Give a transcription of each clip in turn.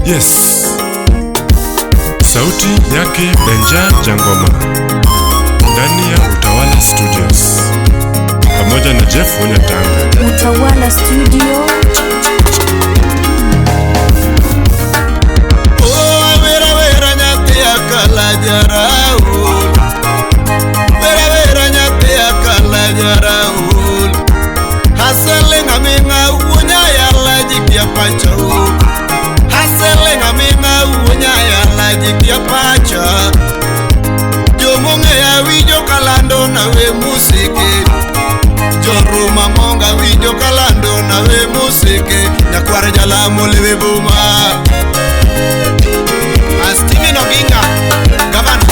Yes, sauti yake Benja Jangoma ndani ya Utawala Studios pamoja na Jeff Wonyatanga. Utawala Studio. Oh, vera vera nyathi akala jaraul. Vera vera nyathi akala jaraul. Hasele ngaminga wuonya yala jikia pacho. Hasele ngaminga wuonya yala jikia pacho. Jomong'eya winjo kalando nawe musiki. Joruma monga winjo kalando nawe musiki. Nyakwar jalamo lewe boma. Steven Oginga, Gavana.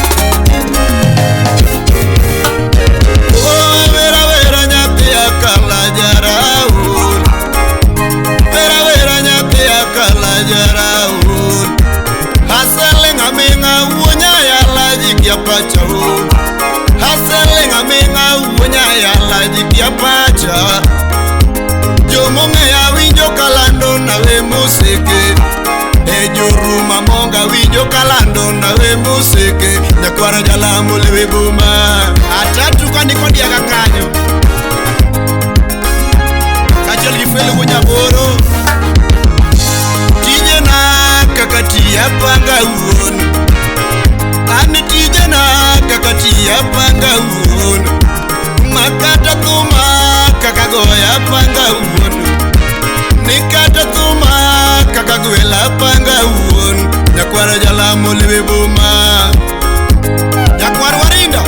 Oh, vera vera nyathi akala jaraul. Vera vera nyathi akala jaraul. Hasele ngaminga wuonya yala jikia pacho. Hasele ngaminga wuonya yala jikia pacho. Jomong'eya winjo kalando nawe musiki. E joruma monga winjo kalando nawe musiki. Nyakwara jalamo lewe boma. Atatu kaniko diaga kanyo. Kachiel gi Fwelo Wuonyaboro. Tijena kaka tiya panga wuon. An tijena kaka tiya panga wuon. Makata thuma kaka goya panga wuon. Nikata thuma kaka gwela panga wuon. Nyakwara jalamo lewe boma. Nyakwar Warinda.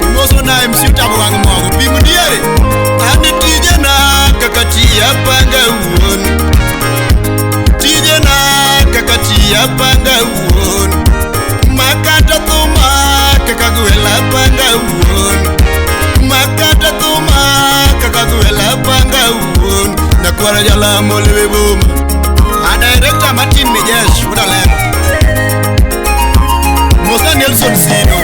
Imoso na MC Utabo wang' mogo. Pim diere. An tijena kaka tiya panga wuon. Tijena kaka tiya panga wuon. Makata thuma kaka gwela panga wuon. Makata thuma kaka gwela panga wuon. Nyakwara jalamo lewe boma. A director Martin Mijesh Wudaler. Musa Nelson Sino.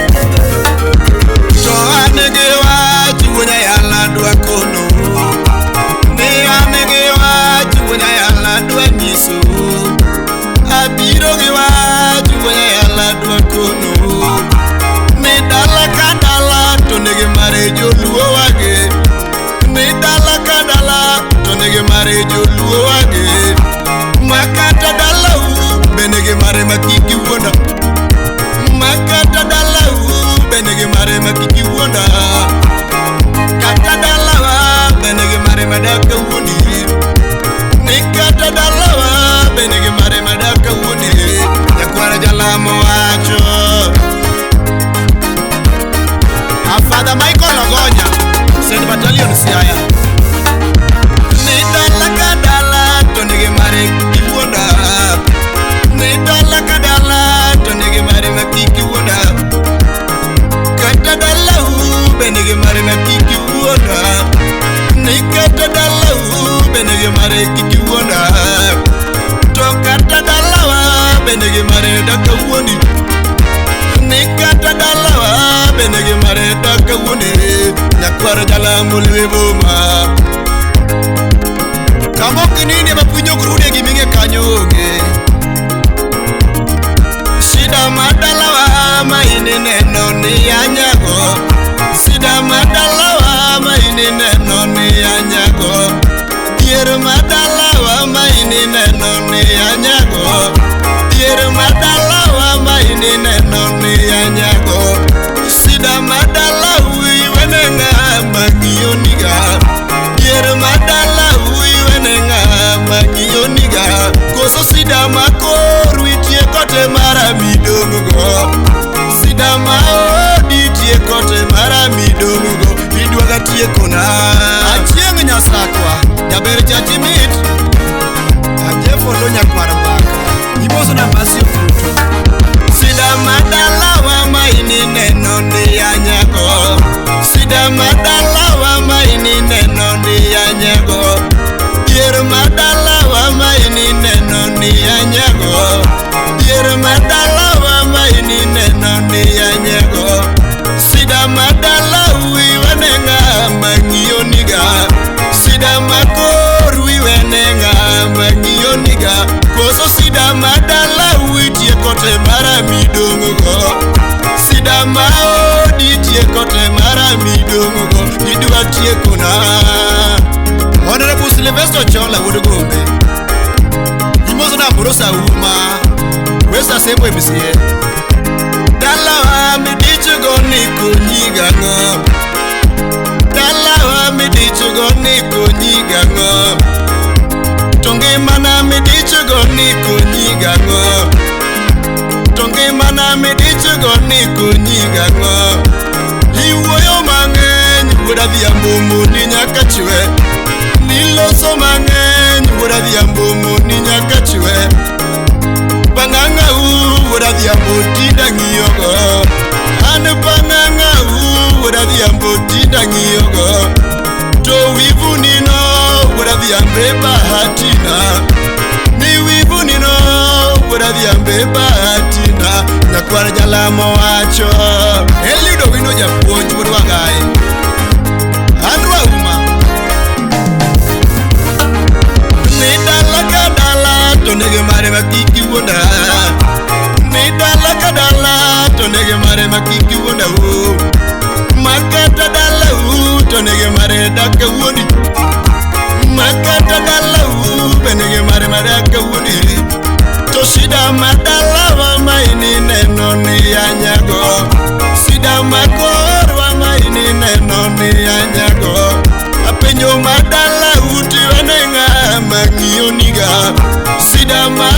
To an gi wach wuonya yala dwa kono. Ni an gi wach wuonya yala dwa nyiso. Abiro gi wach wuonya yala dwa kono. Ni dala ka dala to nigi mare joluo wage. Ni dala ka dala to nigi mare joluo wage. Makata dalau be nigi mare makiki wuonda. Makata dalau be nigi mare makiki wuonda. Kata dalawa be nigi mare madaka wuondi. Ni kata dalawa be nigi mare madaka wuondi. Nyakwara jalamo wacho. Father Michael Ogonya, Saint Battalion Siaya. Ni dala ka dala to nigi mare kiwuonda. Ni dala ka dala to nigi mare makiki wuonda. Kata dalau be nigi mare makiki wuonda. Ni kata dalau be nigi mare kiki wuonda. To kata dalawa be nigi mare daka wuondi. Ni kata dalawa be nigi mare daka wuondi. Nyakwar jalamo lewe boma. Kamok ninde mapunyo grude gi minge kanyo onge. Shida madalawa ma inineno ni anyago. Shida madalawa ma inineno ni anyago. Dhier madalawa ma inineno ni anyago. Dhier madalawa ma inineno ni anyago. Shida madalau iwene ng'a mang'iyo niga. Dhier madalau iwene ng'a mang'iyo niga. Koso sida makoru itie kote mara midong'go. Sida maodi itie kote mara midong'go. Idwaga tiekona. Achieng' Nyasakwa, jaber chachi mit. Ajefolo nyakwar Mbaka. Imoso na Mbasi Ofuto. Sida madalawa ma inineno ni anyago. Sida madalawa ma inineno ni anyago. Dhier madalawa ma inineno ni anyago. Dhier madalawa ma inineno ni anyago. Sida madalau iwene ng'a mang'iyo niga. Sida makoru iwene ng'a mang'iyo niga. Koso sida madala witieko te mara midong'ogo. Sida ma odi tieko te mara midong'ogo. Idwa tiekona. Honorable Sylvester Chola wuod Gombe. Imoso na Ambrosa Uma. Wesa Sembo MCA. Dalawa midichogo ni konyi gang'o. Dalawa midichogo ni konyi gang'o. To ngimana midichogo ni konyi gang'o. To ngimana midichogo ni konyi gang'o. Iwuoyo mang'eny wuod Adhiambo moni nyaka chwe. Niloso mang'eny wuod Adhiambo moni nyaka chwe. Pang'ang'au wuod Adhiambo tinda ng'iyogo. An pang'ang'au wuod Adhiambo tinda ng'iyogo. To wivu nino wuod Adhiambo e bahatina. Ni wivu nino wuod Adhiambo e bahatina. Nyakwar Jalamo wacho. Eliud Owino japuonj wuod Wangai. Andrew Auma. Ni dala ka dala to nege mare ma kik iwuonda. Ni dala ka dala to nege mare ma kik iwuonda o. Makata dala u to nege mare dak wuondi. Makata dala u be nege mare ma dak wuondi. To shida ma dalawa ma ini neno ni anyago. Sida ma korwa ma ini neno ni anyago. Apenjo ma dala uti wene ng'ama ng'iyo niga. Sida ma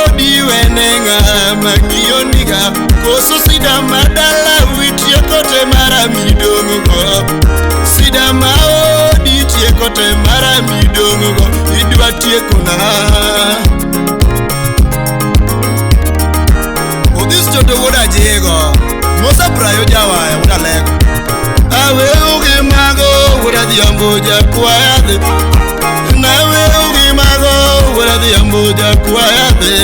odi wene ng'ama ng'iyo niga. Koso sida ma dala witieko te mara midong'ogo. Sida ma odi tieko te mara midong'ogo. Idwa tiekona. Odhis Choto wuod Ajigo. Musa Brayo jawaya wuod Alego. Aweyo gi mago wuod Adhiambo jakwaya dhi. Naweyo gi mago wuod Adhiambo jakwaya dhi.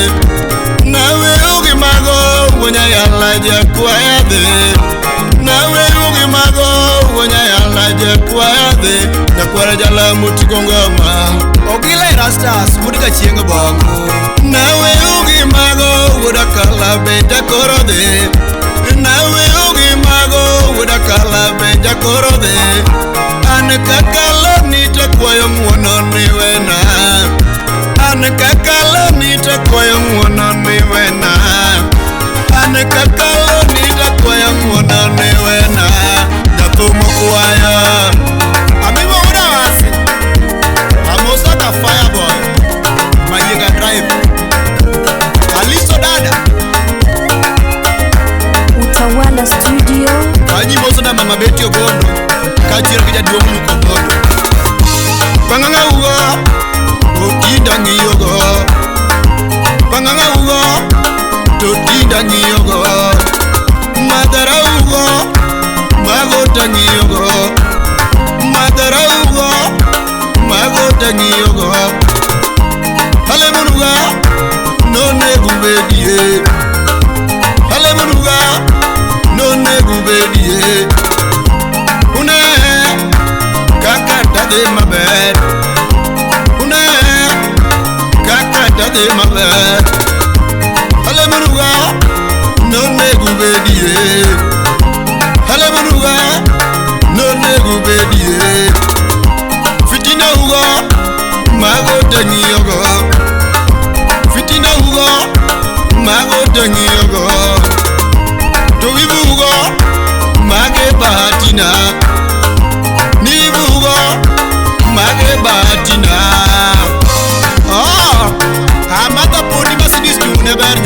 Naweyo gi mago wuod Nyayala jakwaya dhi. Naweyo gi mago wuod Nyayala jakwaya dhi. Nyakwar Jalamo tiko ngoma. Ogila Erastus wuod Kachieng' Bongo. Naweyo gi mago wuod Akala be jakoro dhi. Naweyo gi mago wuod Akala be jakoro dhi. An kakalo ni to kwayo ng'uono ni wena. An kakalo ni to kwayo ng'uono ni wena. An kakalo ni to kwayo ng'uono ni wena. Jathum kwayo. Amigo wuod Awasi. Amosa ka fireboy. Mayiega drive. Aliso dada. Utawala Studio. Kanyi moso na mama Betty Ogondo. Kaachiel gi jaduong' Luke Ogondo. Pang'ang'augo to tinda ng'iyogo. Pang'ang'augo to tinda ng'iyogo. Madharaugo mago tang'iyogo. Madharaugo mago tang'iyogo. Alemonuga nonego bedie. Alemonuga nonego bedie. Une kaka tadhi maber. Une kaka tadhi maber. Alemonuga nonego bedie. Alemonuga nonego bedie. Fitina ugo mago tang'iyogo. Fitina ugo mago tang'iyogo. To wivugo mage bahatina. Nivugo mage bahatina. Oh, amadha poni Mercedes tune ber